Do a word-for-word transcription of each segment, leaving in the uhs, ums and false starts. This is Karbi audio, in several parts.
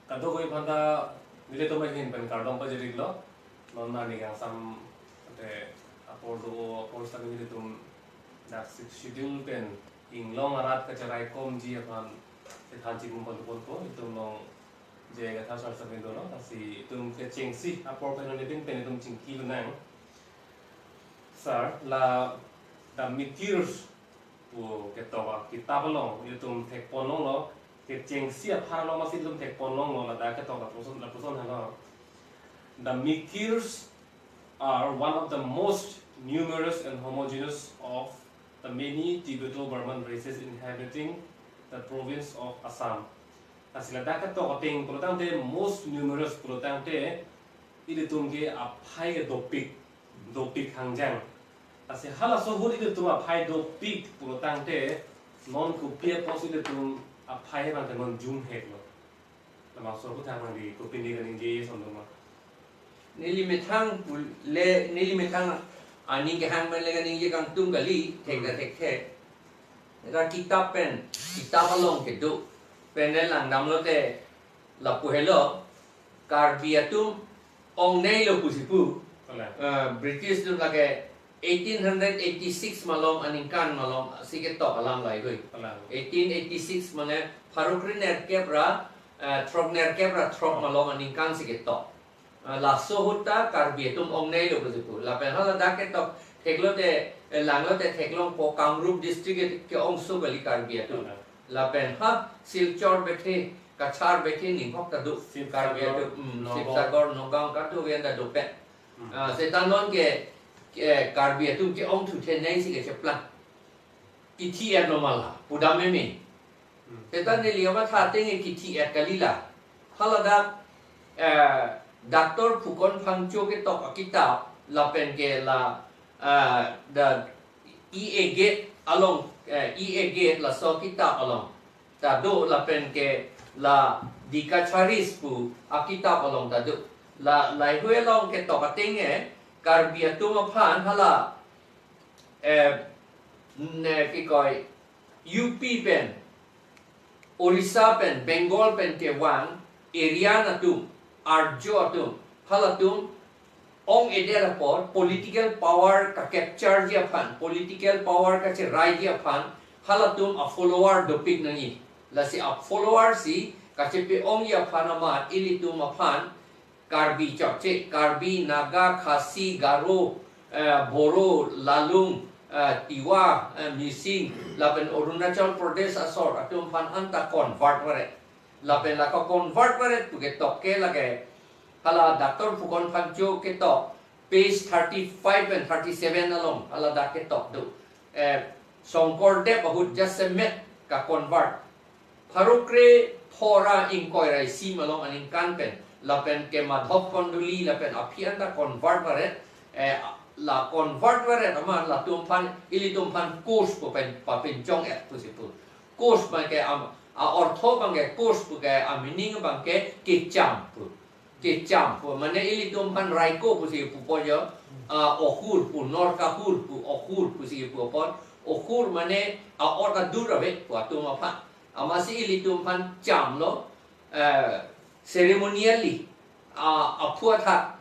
Kadokave aphanta nelitum ahin pen kardom pajir-iklo. Non arni kangsam te apor do, apor sitame nelitum dak Sixth Schedule pen inglong arat kacharaikomji aphan kethan chimum palu ponpo. Itum along je kathar sar sar pen dolo, lasi itum kechengsi apor pen nelitum pen itum chingki lonang. Sir, la The Martyrs pu ketok akitap along itum thekpon longlo, kechengsi aphan along masi itum thekpon longlo, ladak ketok lapuson, lapuson helo. The Martyrs are one of the most numerous and homogeneous of the many Tibeto-Burman races inhabiting the province of Assam. Lasi ladak ketok ateng pulotangte, most numerous pulotangte, ilitum ke aphai dopik, dopik hangjang. Lasi halaso ahut ilitum aphai dopik pulotangte, non kopi apotsi ilitum aphai abangke non jumheklo? Labangso aphuthak nangli kopine kaningje son doma? Neli methang pule, neli methang aning kehang pen le kaningje kangtung kali, thek ta Hmm. thekthek. Ra kitap pen, kitap along kedo pen le langdamlote lapu helo, Karbi atum ongneilo pusi pu. Kalang. Eh, British atum lake eighteen hundred eighty-six malom aningkan malom si ketok alam lahai hui. Kalang. Eighteen eighty-six mane pharo krenerkep ra, eh, throknerkep ra throk malom aningkan si ketok. Eh, laso ahut ta Karbi atum ongneilo pusi pu. Lapen haladak ketok theklote, eh, langlote theklongpo Kamrup district ke-ongso kali Karbi atum. Kalang. Lapen ha Silchar Bethe, Cachar Bethe ninghok ta do. Sibsagar, Karbi atum, hmm, Nagaon. Sibsagar, Nagaon kadokave ta dopet. Hmm. Ah, seta non ke, ke Karbi atum ke-ongthu thenei si kecheplang. Kithi-etlo ma la, pudam meme. Hmm. Seta neli amatha ateng kithi-et kali la. Haladak, eh, Doctor Phukan Phangcho ketok akitap lapen ke la, eh, the E A Gate along, eh, E A Gate laso akitap along ta do lapen ke la The Kacharis pu akitap along ta do. La lahai hui along ketok ateng e, Karbi atum aphan hala, eh, ne kikoi U P pen, Orissa pen, Bengal pen kevang Aryan atum, Arjo atum, halatum ong-edet apot political power ka-capture ji aphan, political power kacheraiji aphan, halatum a-follower dopik nangji. Lasi a-follower si kachepe-ongji aphan amat ilitum aphan Karbi chokche, Karbi, Naga, Khasi, Garo, eh, Boro, Lalung, eh, Tiwa, eh, Mising, lapen Arunachal Pradesh asor atum aphan anta convert varet. Lapen la ka-convert varet pu ketok ke lake hala Doctor Phukan Phangcho ketok page thirty-five and thirty-seven along haladak ketok do. Eh, Shonkordev ahut jasemet ka-convert. Pharo kre phongo ra ingkoi ra isi malom aningkan pen lapen ke Madhav Kondoli lapen aphi anta convert varet, eh, la convert varet amat latum aphan, ilitum aphan Kosh pu pen papinchong-et pusi pu. Kosh abangke am-, a-ortho abangke, Kosh pu ke a-meaning abangke kecham pu. Kecham pu mane ilitum aphan Raiko pusi pupo jo, ah, Ohur pu, Norkahur pu, Ohur pusi pu apot, Ohur mane a-ot adur ave pu atum aphan. Amatsi ilitum aphan chamlo, eh, ceremonially, ah, aphu athak,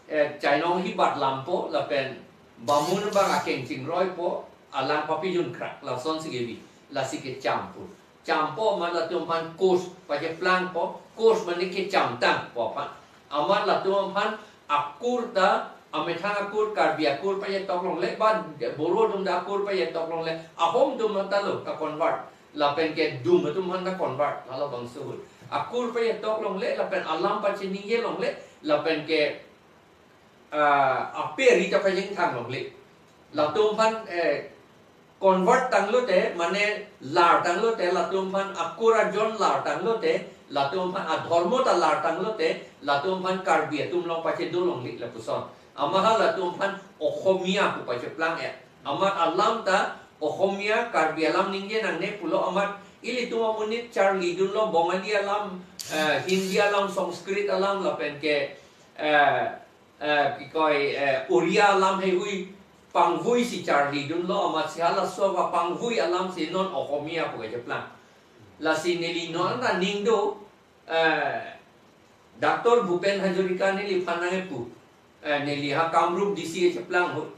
eh, chainong hibat lampo lapen bamun abang akeng chingruipo, alang papi junkrak, lasonsi kebi, lasi kecham pu. Champo amat latum aphan Kosh pacheplangpo, Kosh mane kechamtangpo aphan. Amat latum aphan akur ta, amethang akur, Karbi akur pachetok longle, ba Boro atum ta akur pachetok longle, ahom atum ta lo ka-convert, lapen ke dum atum aphan ta convert, halabangso ahut. Akur pachetok longle, lapen alam pachiningje longle, lapen ke, ah, aperi ta pachingthang longle. Latum aphan, eh, convert tanglote, mane lar tanglote, latum aphan akur ajon lar tanglote, latum aphan adhormo ta lar tanglote, latum aphan Karbi atum along pachedo longle lapuson. Amat halatum aphan Ohomia pu pacheplang-et. Amat alam ta Ohomia, Karbi alam ningje nangne pulo amat ilitum amonit charlidunlo Bongali alam, eh, Hindi alam, Sanskrit alam lapen ke, eh, eh, kikoi, eh, Oriya alam heihui pangvuisi charlidunlo amatsi halaso apangvui alamsi non Ohomia pu kecheplang. Lasi neli non ta ning do, eh, Doctor Bhupen Hazarika neliphan nangpu. Eh, neli ha Kamrup D C kacheplang ahut.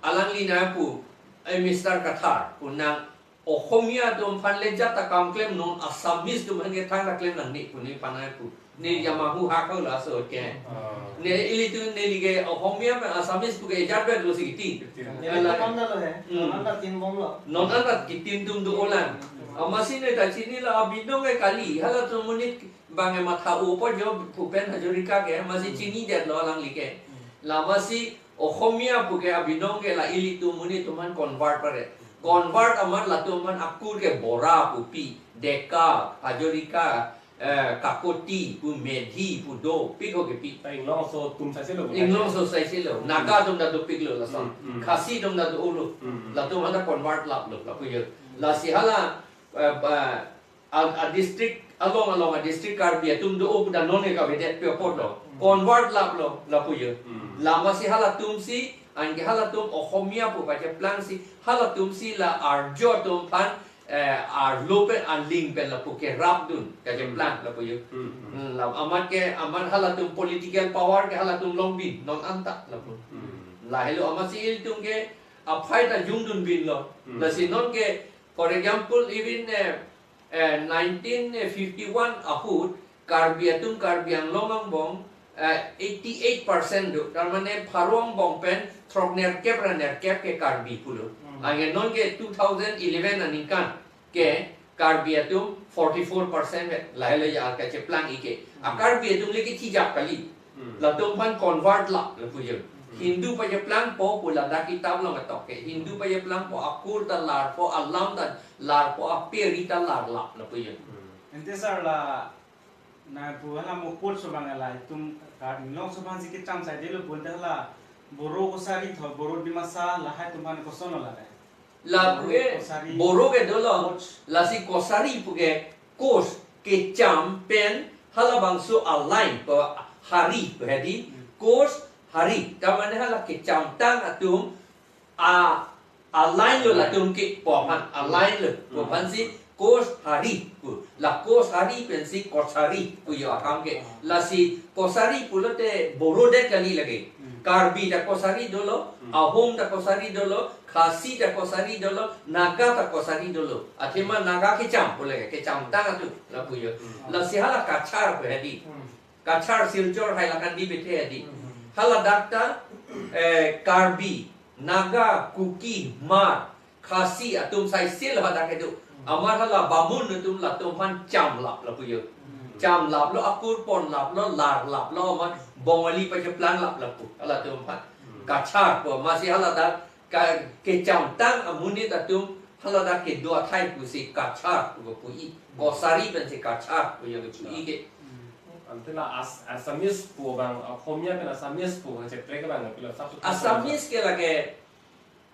Alangli nangpu, eh, Mister Kathar, pu nang Ohomia atum aphan le jat ta kam klem non, Assamese atum aphan ke thangta klem nangne pu neliphan nangpu. Neli jama hu hak ho laso ke. Ah. Ne ilitum neli ke Ohomia pen Assamese pu ke jat bet lo si kiti. Kiti. Neli Ala- ke non ta lo he. Hmm. Non ta tin bom lo. Non anta kitin atum do-olang. Hmm. Amatsi ne ta chinilo abinong ke kali. Halatum amonit bang ke matha-opo jo Bhupen Hazarika ke. Amatsi Hmm. chinidetlo alangli ke. Hmm. La amatsi Ohomia pu ke abinong ke la ilitum amonit atum aphan convert pare. Convert amat latum aphan akur ke Bora pu pi, Deka, Hazarika, eh, Kakoti pu, Medhi pu dopik ho kepi. Ta Inglong aso atum saise lo. Inglong aso saise lo. Naga atum ta dopik lo lason. Hmm, hmm. Khasi atum ta do-o lo. Hmm, hmm. Latum aphan ta convert lap lo, lapu jo. Lasi hala, eh, ba, a, a district along along a district Karbi atum do-o pu ta non ke kavedet pe apot lo. Hmm. Convert lap lo, lapu jo. Hmm. La amatsi halatum si, anke halatum Ohomia pu pacheplang si, halatum si la Arjo atum aphan, eh, arlo pen aling pen lapu kerapdun, kacheplang, lapu jo. Hmm, hmm. Hmm, la amat ke, amat halatum political power ke halatum longbin, non anta, lapu. Hmm. Lahelo amatsi ilitum ke aphai ta jungdunbin lo. Hmm. Lasi non ke, for example, even, eh, eh, nineteen fifty-one ahut, Karbi atum Karbi Anglong angbong, eh, eighty-eight percent do. Tar mane pharo angbong pen throknerkep ra nerkep ke Karbi pulo. Hmm. Anke non ke two thousand eleven aningkan ke Karbi atum forty-four percent ke lahelo ja kacheplang ike. A Hmm. Karbi atum le kethijak kali. Hmm. Latum aphan convert lap, lapu jo. Hmm. Hindu pacheplangpo pu ladak kitap along ketok ke. Hindu pacheplangpo, akur ta larpo, alam ta larpo, ape ari ta lar lap, lapu jo. Hmm. Ante sir, la nangpu hala mo code aso abang la itum Karbi Anglong aso abang si kecham saidelo pu, ante hala Boro Kachari tho, Boro Dimasa lahai atum aphan koson lo la dei? Lapu e, Boro Kachari. Boro ke dolo. Code. Lasi Kachari pu ke code, kecham pen halabangso a-line pu hari pu hedi. Hmm. Kachari. Tar mane hala kechamtang atum a, a-line lo, a-line, latum ke pu aphan, a-line lo pu aphan si Kachari pu. La Kachari pensi Kachari pu jo akam ke. Lasi Kachari pulote Boro det kali lake. Hmm. Karbi ta Kachari dolo, Hmm. Ahom ta Kachari dolo, Khasi ta Kachari dolo, Naga ta Kachari dolo. Athema Naga kecham pu lake, kechamtang atum, lapu jo. Hmm. Lasi hala Kachar pu hedi. Hmm. Kachar, Silchar, Hailakandi bethe hedi. Hmm. Haladak ta, eh, Karbi, Naga, Kuki, Hmar, Khasi atum saise lo hadak kedo. Hmm. Amat hala Bamun atum latum aphan cham lap, lapu jo. Hmm. Cham lap lo, akur pon lap lo, lar lap lo, amat Bongali pacheplang lap, lapu halatum aphan. Hmm. Kachar pu, amatsi haladak ke, kechamtang amonit atum haladak kedo athai pusi Kachar pu kepu-i. Hmm. Kachari pensi Kachar pu jo kepu-i ke. Hmm. Ante la As-, Assamese pu abang, Ohomia pen Assamese pu kacheprek abang pilo, sab tu Assamese ke lake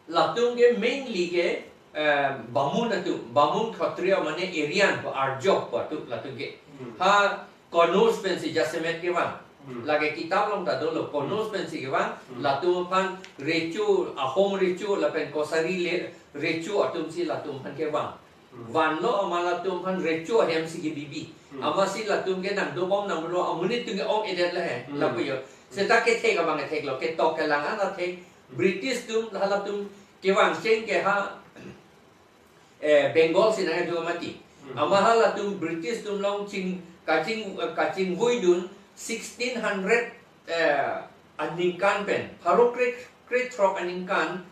latum ke mainly ke, eh, Bamun atum, Bamun Khattriya mane Aryan pu, Arjo pu atum latum ke. Hmm. Ha Kannauj pensi jasemet kevang. Hmm. Lake kitap along ta dolo, Kannauj Hmm. pensi kevang, Hmm. latum aphan recho, Ahom recho, lapen Kachari le recho atum si latum aphan kevang. Hmm. Vanlo amat latum aphan recho ahem si kebibi. Hmm. Amatsi latum ke nangdobom nanglo, amonit atum ke ong-edet le he, Hmm. lapu jo. Hmm. Seta kethek abang kethek lo, ketok kelang an ta thek. Hmm. British atum, halatum kevang cheng ke ha, eh, Bengal si nangdo mati. Hmm. Amat halatum British atum along ching, kaching, kachingvuidun sixteen hundred, eh, aningkan pen, pharo kre, krethrok aningkan,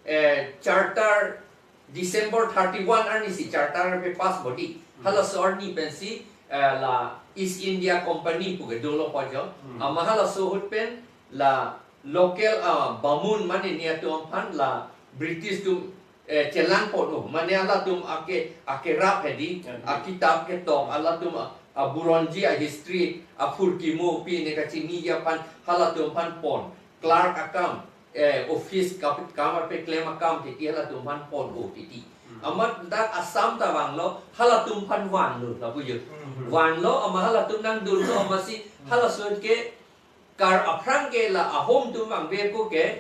eh, charter December thirty-one arni si charter pe pass body. Hmm. Halaso arni pensi, eh, la East India Company pu ke dolo pu jo. Hmm. Amat halaso ahut pen la local, ah, Bamun mane ni atum aphan la British atum, eh, chelang pon-o. Mane halatum ake, akerap hedi, Ya, ya. akitap ketok, halatum a, a Buronji a history, a phurkimo pi ne kachiniji aphan, halatum aphan pon. Clerk akam, eh, office kap-, kam ape klem akam titi halatum aphan pon-o titi. Hmm. Amat dak Assam ta vanglo, halatum aphan vanlo, lapu jo. Hmm. Vanlo, amat halatum nangdunlo, amatsi, Hmm. halaso ke, Kar aphrang ke la Ahom atum vangve ko ke,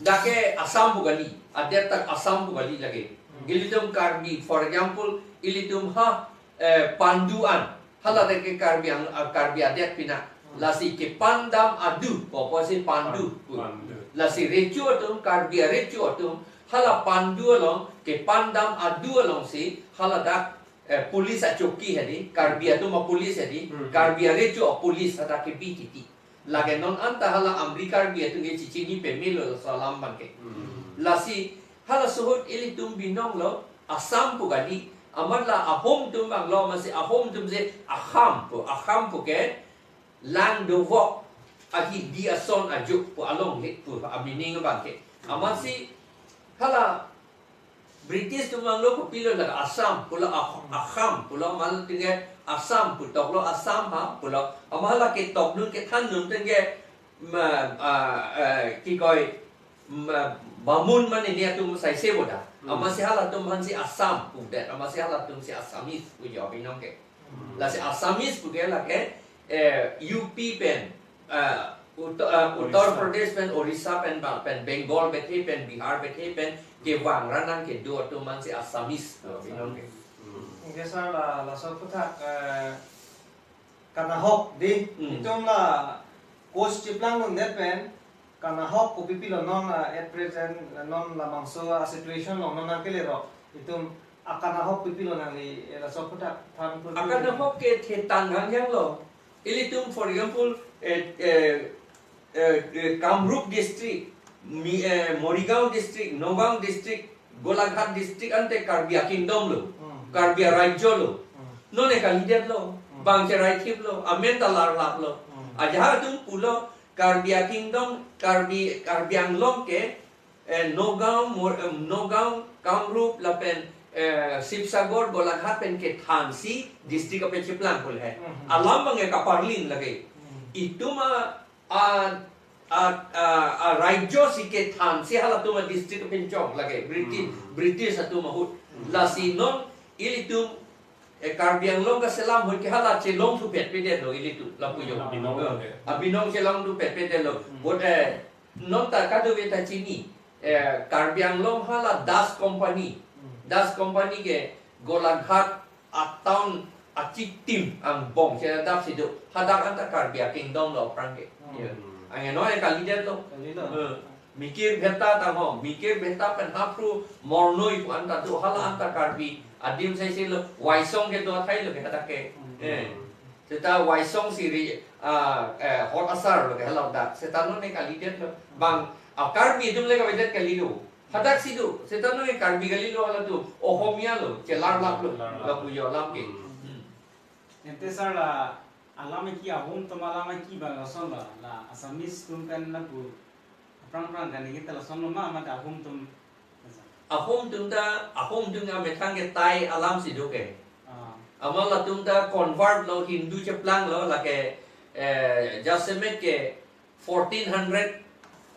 dak ke Assam pu kali, adet ta Assam pu kali lake. Hmm. Ilitum Karbi, for example, ilitum ha, eh, Pandu an, hala dak ke Karbi ang, ah, Karbi adet pina. Lasi kepandam adu, kopo si pandu. Pan-, pandu. Lasi recho atum, Karbi arecho atum, hala pandu along, kepandam adu alongsi, hala dak, eh, police achoki hedi, Karbi atum a police hedi, Hmm. Karbi arecho a police hadak kebi titi. Lake non anta hala Amri Karbi atum ke chichini pemelo laso alam abangke. Hmm. Lasi hala suhut ilitum binong lo, Assam pu kali, amat la Ahom atum abang lo, amatsi Ahom atum si Aham pu, Aham pu ke lang dovok ahi di ason ajuk pu along le pu a meaning abangke. Amatsi hala British atum abang lo kopilo la Assam pulo, Ah-, Aham pulo, amat tingge Assam pu toklo, Assam ha pulo, amat hala ketok dun kethan dun tingge ma, ah, eh, kikoi, ma, Bamun mane ni atum sai se boda. Hmm. Amatsi halatum aphansi Assam pudet, amatsi halatum si Assamese pu jo binong ke. Hmm. Lasi Assamese pu ke lake, eh, U P pen, eh, Uttar, eh, Uttar Orissa. Pradesh pen, Orissa pen, ba-, pen Bengal bethe pen, Bihar bethe pen, kevang ranang kedo atum aphansi Assamese pu binong ke. Hmm. Anke sir la, laso aphuthak, eh, kanahok di, Hmm. itum la course cheplang dundet pen, kanahok kopi pilo non, ah, at present, non labangso, ah, situation along non nangkele ro, itum akanahok kopi pilo nangli, eh, laso aphuthak than pu. Akanahok ke thetang hangyang lo. Ilitum, for example, eh, eh, eh, eh, Kamrup district, Mi-, eh, Morigaon district, Nagaon district, Golaghat district ante Karbi a kingdom lo. Hmm. Karbi a rajyo lo. Hmm. Non e kalidet lo. Hmm. Bang cherai thip lo. Amen ta larlap lo. Hmm. Ajahak atum pulo Karbi a kingdom, Karbi, Karbi Anglong ke, eh, Nagaon, Mor-, em, Nagaon, Kamrup, lapen, eh, Sibsagar, Golaghat pen kethansi district ape cheplang pule he. Hmm. Alam abang e kaparlin lake. Hmm. Itum a a, a, a, a rajyo si kethansi halatum a district pinchong lake British, Hmm. British atum ahut. Hmm. Lasi non ilitum, eh, Karbi Anglong kaselam ahut ke hala chelong thupet pedetlo ilitum lapu jo. Abinong Eh, lake. Abinong chelong thupet pedetlo. Hmm. But, eh, non ta kadokave ta chini. Eh, Karbi Anglong hala Das Company. Hmm. Das Company ke Golaghat a town achitim angbong cheladapsi do. Hadak anta Karbi a kingdom lo aphrang ke. Hmm. Ya. Anke non e kalidet lo. Kalilo. Eh, Mikir Bhetta tangho, Mikir Bhetta pen Haphru Mornoi pu anta do, hala anta Karbi adim saisi lo, Waisong kedo athai lo ke hadak ke. Hmm. Eh. Seta Waisong si ri, ah, eh, hot asar lo ke hala dak. Seta non e kalidet lo. Bang, ah, Karbi atum le kavedet kalilo. Hadak si do, seta non e Karbi kalilo halatum, Ohomia lo, chelarlap lo, Larlap. Lapu jo alam ke. Hmm. Hmm. Ante sir la alam ki Ahom atum alam ki ba lason la, la Assamese atum pen lapu aphrang aphrang kan kita lason lo ma, ma ta Ahom atum. Ahom atum ta, Ahom atum amethang ke Tai alam si do ke. Ah. Amat latum ta convert lo, Hindu cheplang lo, lake, eh, jasemet ke fourteen hundred,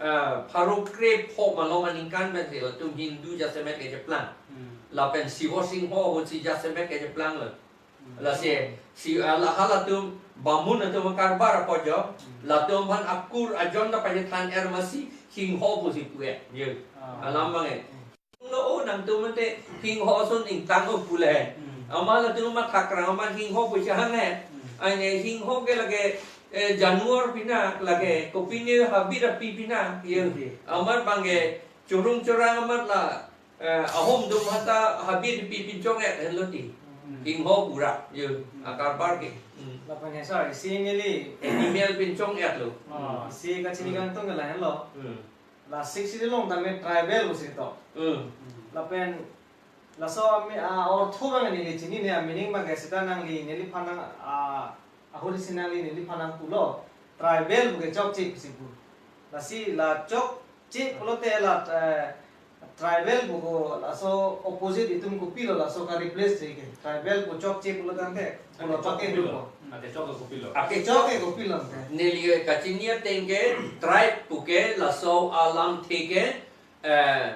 eh, pharo kre pho malom aningkan pensi latum Hindu jasemet kecheplang. Hmm. Lapen Siva Singho ahut si jasemet kecheplang lo. Hmm. Lasi, si, ah, la halatum Bamun atum karbar apo jo, Hmm. latum aphan akur ajon ta pachethan er amatsi Singho pusi pu-et. Ye. Ah. Alam abang e. Hmm. Lo, oh, nangtum ante Singho ason ingtang o pule. Hmm. Amat latum mathakrang amat Singho pu chehang he. Hmm. Anke Singho ke lake, eh, janwar pinak, lake kopine habit api pinak, ye. Hmm. Amat abang ke chorung chorang amat la, eh, Ahom atum hata habit api pinchong-et henlo ti. Hmm. Singho pura, ye. Hmm. Akarbar ke. Hmm. Lapen he sir, isi neli animal pinchong-et lo. Ah, isi kachini Hmm. kangtung ke lahenlo. Hmm. La Sixth Schedule along tame tribal pusi ketok. Hmm. Lapen laso ami, ah, ortho abang neli chinine, meaning abang ke seta nangli neliphan nang, ah, ahut si nangli neliphan nangpulo. Tribal pu ke chokche pusi pu. Lasi la chokche pulote la, eh, tribal pu ko laso opposite itum kopilo laso ka replace theke. Tribal pu chokche pulo tangte, pulo Ate chok chokche kopilo. Pulo. Ate chok ke kopilo. Ate chok ke kopilo te. Neli kachini ateng ke tribe pu ke laso alamthe ke, eh,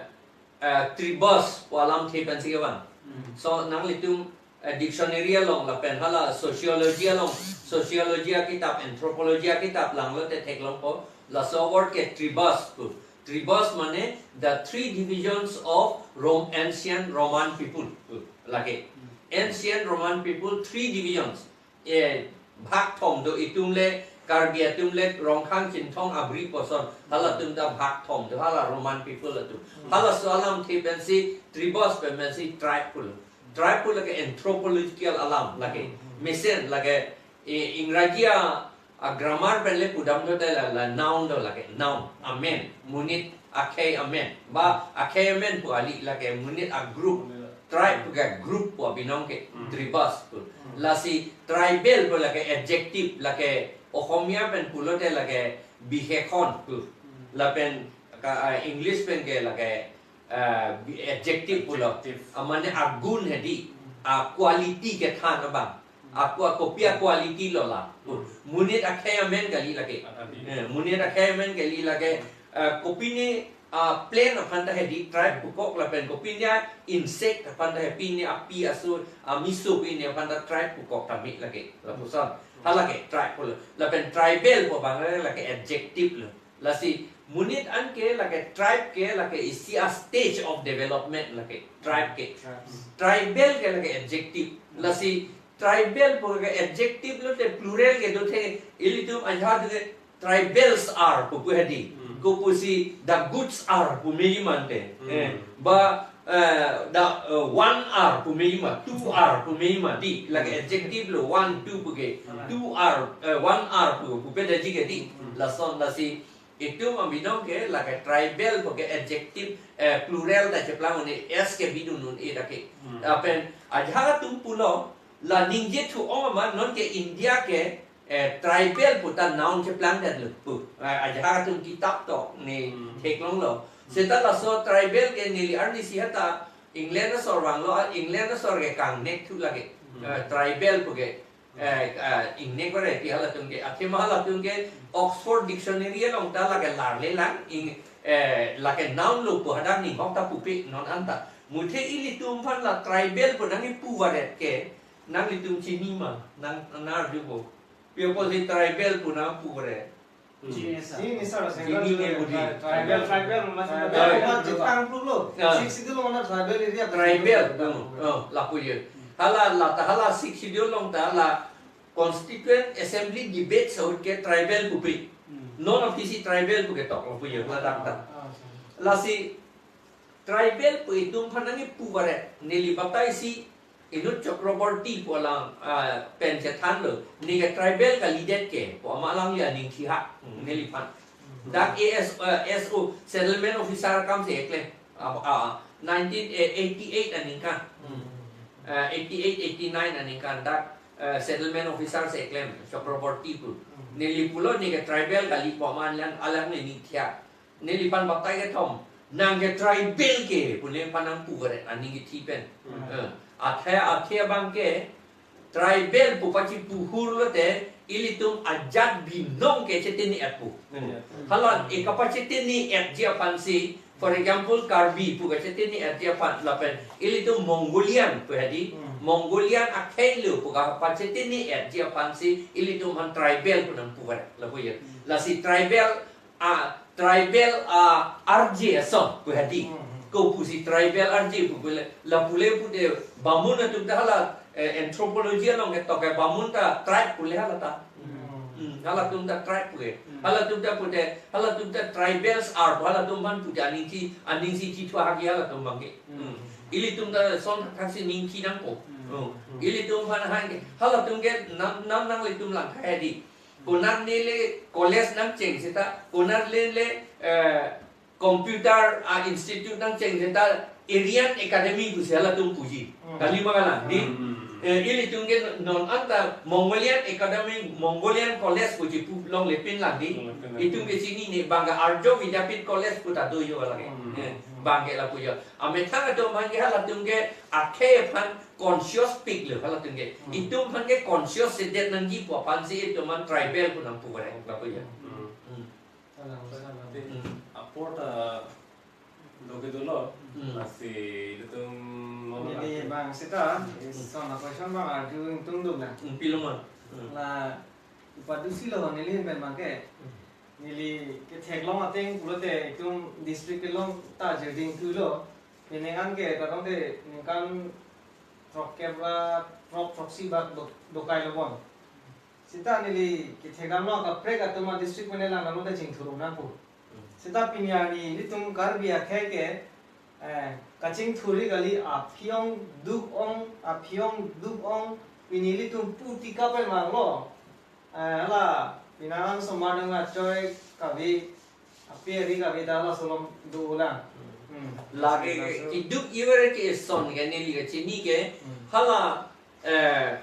eh, tribus pu alamthe pensi kevang. Hmm. So nanglitum, eh, dictionary along lapen hala sociology along, sociology akitap, anthropology akitap langlote theklongpo, laso word ke tribus pu. Tribus mane the three divisions of Rom-, ancient Roman people. Lake. Hmm. Ancient Roman people, three divisions. Eh, bhag thom do, itum le, Karbi atum le Rongkhang, Chinthong, Abri puson, halatum ta bhag thom do, hala Roman people atum. Halaso alamthe pensi tribus pen pensi tribe pulo. Tribe pulo ke anthropological alam lake. Mesen lake, eh, Ingraji a, a grammar pen le pudam do te la, la noun do lake, noun, amen, monit akhei amen. Ba akhei amen pu kali, lake monit a group. Tribe pu ke group pu abinong ke, tribus pu. Lasi tribal pu lake adjective, lake Ohomia pen pulote lake bisheshon pu. Lapen ka, ah, English pen ke lake, ah, bi-, adjective pulo. Adjective. Ah, mane agun hedi, ah, quality kethan abang. Ako, kopi a quality lo la. Monit akhei amen kali lake. Eh, monit akhei amen kali lake. Eh, kopine, ah, plant aphan ta hedi tribe pukok lapen kopine a insect aphan ta hedi, pine api aso, ah, miso pine aphan ta tribe pukok tame lake. Lapuson. Halake tribe pulo. Lapen tribal pu abang lake adjective lo. Lasi monit an ke lake tribe ke lake isi a stage of development lake tribe ke. Tribal ke lake adjective. Lasi tribal pu ke adjective lote plural ke dothe, ilitum ajahak ke tribals are pu pu hedi. Kopusi the goods are pu me imante. Eh, ba, eh, the, eh, one are pu me ima, two are pu me ima di. Lake adjective lo, one, two pu ke. Two are, eh, one are pu, pu pe daji ke di. Lason lasi itum abinong ke lake tribal pu ke adjective, eh, plural ta cheplang un-e, s ke bidun un-e ta ke. Lapen ajahak atum pulo, la ningje thu-ong ma non ke India ke, eh, tribal pu ta noun cheplang det lo pu. Eh, ajahak atum kitap tok ne theklonglo. Seta laso tribal ke neli arnisi hata England asor vanglo, England asor ke kangnek thu lake. Eh, tribal pu ke, eh, eh, ingnek variety halatum ke. Athema halatum ke Oxford Dictionary along ta lake larle lang, ing, eh, lake noun lo pu hadak ninghok ta pupe non anta. Muthe ilitum aphan la tribal pu nangkipu varet ke, nanglitum chini ma, nang, nang arjupo. Pi apotsi tribal pu nangpu varet. Chini sir. Chini sir, chini ne budi. Tribal, tribal, mas tribal, tribal, mas tribal. Tang plu lo. Ah. Sixth Schedule along na tribal area. Tribal, hmm, oh, lapu ye. Hala, la ta hala Sixth Schedule along ta la Constituent Assembly debate ahut ke tribal pupe. Hmm. Non aphisi tribal pu ketok lapu ye, la dak ta. Ah, sir. Lasi tribal pu itum aphan nangkipu varet, neli batai si inut Chakraborty pu alang, ah, pen chethanlo, ne ke tribal kalidet ke, pu amat alangli aning thihak, hmm, neliphan. Dak A S, eh, S O, settlement officer akam si keklem, ah, ah, nineteen eighty-eight aningkan. Hmm. Eh, eighty-eight, eighty-nine aningkan dak, eh, settlement officer si keklem, Chakraborty pu. Hmm. Neli pulo ne ke tribal kali pu amat alang, alangli aning thihak. Neliphan batai kethom, nang ke tribal ke, pu nephan nangpu varet, aning kithi pen. Hmm. Eh, athe, athe abang ke, tribal pu pachipu hur lote, ilitum ajat binong ke chetini et pu. Hmm. Hala, e kapachetini etji aphansi, for example, Karbi pu kachetini etji aphan, lapen, ilitum Mongolian pu hedi, hmm, Mongolian akhei lo pu kapachetini etji aphansi, ilitum aphan tribal pu nangpu varet, lapu ye. Hmm. Lasi tribal, a tribal, a arje ason pu hedi. Hmm, hmm. Kopusi tribal arje pu pule, lapu le pute Bamun atum ta hala, eh, anthropology along ketok ke Bamun ta tribe pule hala ta. Hmm. Hmm, halatum ta tribe pule. Hmm. Halatum ta pute, halatum ta tribals are, halatum aphan pute aning thi, aning si thi thua hagi halatum abang ke. Hmm. Hmm. Ilitum ta son thaksi ning thi nangpo. Hmm. Hmm. Hmm. Ilitum aphan hang ke, halatum ke nam, nam nanglitum lang khai di. Konat neli college nangcheng seta, konat neli, eh, computer a institute nangcheng seta, Aryan Academy pusi halatum puji. Hmm. Kali ma kalang di. Hmm, hmm, hmm. Eh, ilitum ke non anta Mongolian Academy, Mongolian College pusi pu longle pin lang di. Longle pin lang. Itum ke chinine bang ke Arjo Vidyapith College pu ta do yo lake. Hmm, eh, hmm. Bang ke lapu yo. Amethang atum bang ke halatum ke akhei aphan conscious pik lo halatum ke. Hmm. Itum aphan ke conscious sedet nangji pu aphansi itum aphan tribal pu nangpu varet lapu ye. Hmm. Hmm. Salam, salam. Te, hmm, apor ta doke dolo, hmm, lasi itum nono ini lagi. Bang seta, hmm, is on a question bang arju ingtung dum na. Hmm, piloma. Hmm. La, upadusi lo neli pen bang ke. Hmm. Neli ketheklong ateng pulote itum district kelong ta jerding tu lo. Penengan ke tatong te ningkan throkkep ra throk throksi bak do-, dokai lo bon. Seta neli kethekdamlo kaprek atum a district pen langdamlo ta chingthur nangpo. Seta pini arni nelitum Karbi akhei ke, eh, kachingthurji kali, aphi ong duk ong, aphi ong duk ong, pini nelitum pu tika pen vanglo. Eh, hala, pini alam somar dang la choi kave, api ari kave ta laso along dolang. Hmm. Lake laso keduk iver ke eson ke neli kachini ke, Hmm. hala, eh,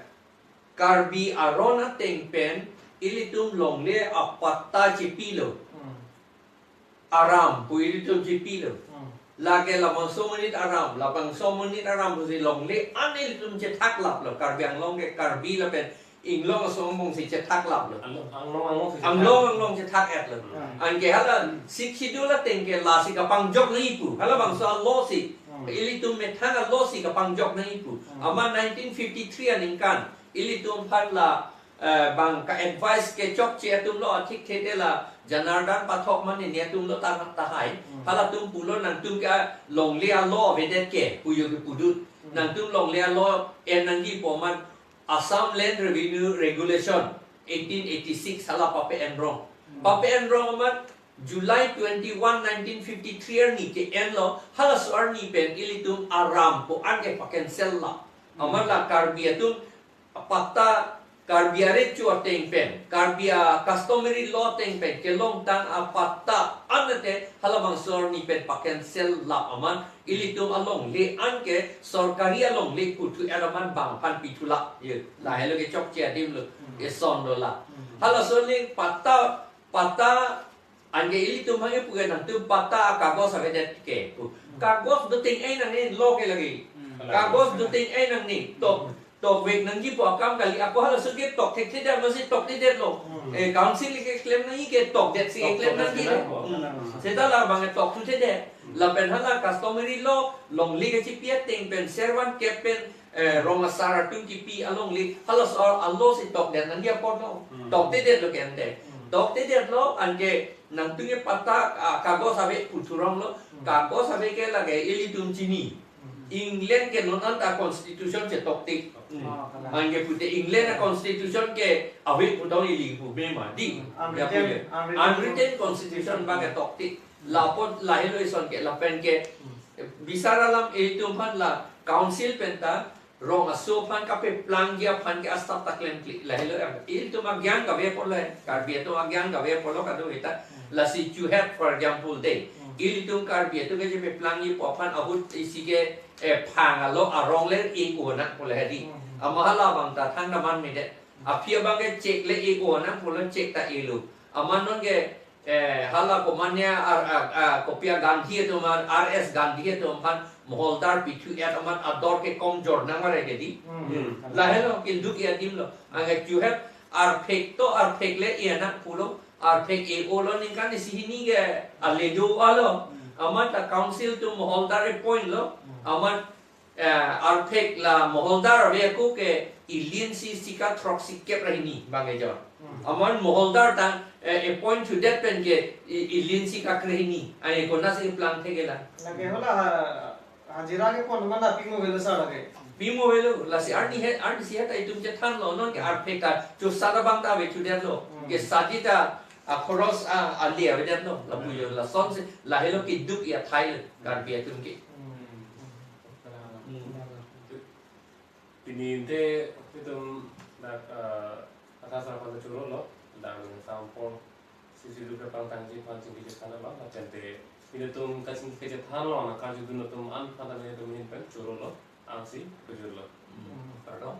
Karbi aron ateng pen ilitum longle apatta chepilo. Hmm. Aram pu ilitum chepilo. Hmm. Lake labangso amonit aram, labangso amonit aram pusi longle an ilitum chethak laplo. Karbi Anglong ke Karbi lapen Inglong aso angbong si chethak laplo. Ang-, Anglong, Anglong si Anglong, chethak. Anglong chethak etlo. Hmm. Anke hala Sixth Schedule ateng ke lasi kapangjok nangji pu. Halabangso a-law si. Hmm. Ilitum methang a-law si kapangjok nangji pu. Hmm. Amat nineteen fifty-three aningkan ilitum aphan la, eh, bang ka-advice kechokche atumlo, athik thede la Janardan Pathak mane ne atumlo ta, tahai. Hmm. Halatum pulo nangtum ke longle a-law avedet ke pu yo kepudut. Hmm. Nangtum longle a-law en nangji pu amat Assam Land Revenue Regulation eighteen eighty-six hala pape-en rong. Hmm. Pape-en rong amat July twenty-one, nineteen fifty-three arni ke-enlo, halaso arni pen ilitum aram pu an ke pa-cancel la. Hmm. Amat la Karbi atum apatta, Karbi arecho ateng pen, Karbi a-customary law ateng pen kelongtang apatta an te halabangso arni pen pa-cancel la amat ilitum alongle an ke sorkari alongle puthu er amat bang aphan pithu la. Ye, lahelo kechokche adim lo, Hmm. eson lo la. Hmm. Halaso le patta, patta anke ilitum aphan kepu ke nangtum patta kagos avedet ke pu. Hmm. Kagos doteng-e nangne, law ke lake. Hmm. Kagos doteng-e nangne, tok, tokvek nangji pu akam kali, ako halaso ke tokthekthedet masi toktedetlo. Hmm. Eh, council keklem nangji ke tokdet si keklem nangji. Tokdet si lo. Hmm. Seta labang ke tokthuthedet. Hmm. Lapen hala customary law, longle kachepi ateng pen, servant kep pen, eh, rong asar atum kipi alongle, halaso a-law si tokdet nangji apotlo. Hmm. Toktedetlo ke ante. Hmm. Toktedetlo anke nangtum ke patta, ah, kagos ave puthu ronglo. Hmm. Kagos ave ke lake ilitum chini. Hmm. England ke non anta constitution chetokte. Hmm. Ah, kalang. Anke pute England a-constitution ke ave putong ili pu mema di. Hmm. Ya pu ye. Unwritten, unwritten constitution bang ke tokte. Hmm. Lapot lahelo eson ke lapen ke Hmm. bisar alam ilitum aphan la council pen ta rong aso aphan kapeplangji aphan ke asap ta klemkle. Lahelo em. Ilitum agyan kave apotlo, Karbi atum agyan kave apotlo kado heta. Hmm. Lasi Jourhat, for example de. Hmm. Ilitum Karbi atum ke chepeplangji pu aphan ahut isi ke, eh, phang alo arong le e-o nangpo lahedi. Hmm. Amat halabang ta thangta man medet. Aphi abang ke check le e-o nangpo lo, check ta elo. Amat non ke Eh, hala komatne ar, ar, ar, kopi a Gandhi atum aphan, R S Gandhi atum aphan, moholdar pithu et amat ador ke komjor nang mare ke di. Hmm. Hmm. Lahelo keduk adim lo. Anke Jourhat arphek to arphek le e nangpo lo, arphek e-o lo ningkan isi hini ke ale do-alo. Hmm. Amat ta council atum moholdar appoint lo. Hmm. Amat eh, arphek la moholdar ave ako ke ilin si sika throksi kep ra hini bang kejor. Hmm. Amat moholdar ta, eh, appoint thudet pen ke i-, ilin sika kre hini. Ai konatsi plangthek ke la. Lake hala ha-, hajira ke pon mana pimo avelo sir lake. Pimo avelo, lasi arni he, arnisi heta itum chethanlo, non ke arphek ta chusat abang ta ave thudetlo. Hmm. Ke sadi ta akhoros a, ali avedetlo, lapu yo, lasonsi, lahelo keduk athai lo, Karbi atum ke. Hmm. Hmm. Pini ante itum dak, eh, athasar aphan chorolo, dak sampor sisi lupe pangtangji aphan chingki chethanlo, lapen te pini itum kachingki chethanlo, nangkarjudun atum an aphan ta itum ahin pen chorolo, angsi pujurlo. Hmm. Pardon?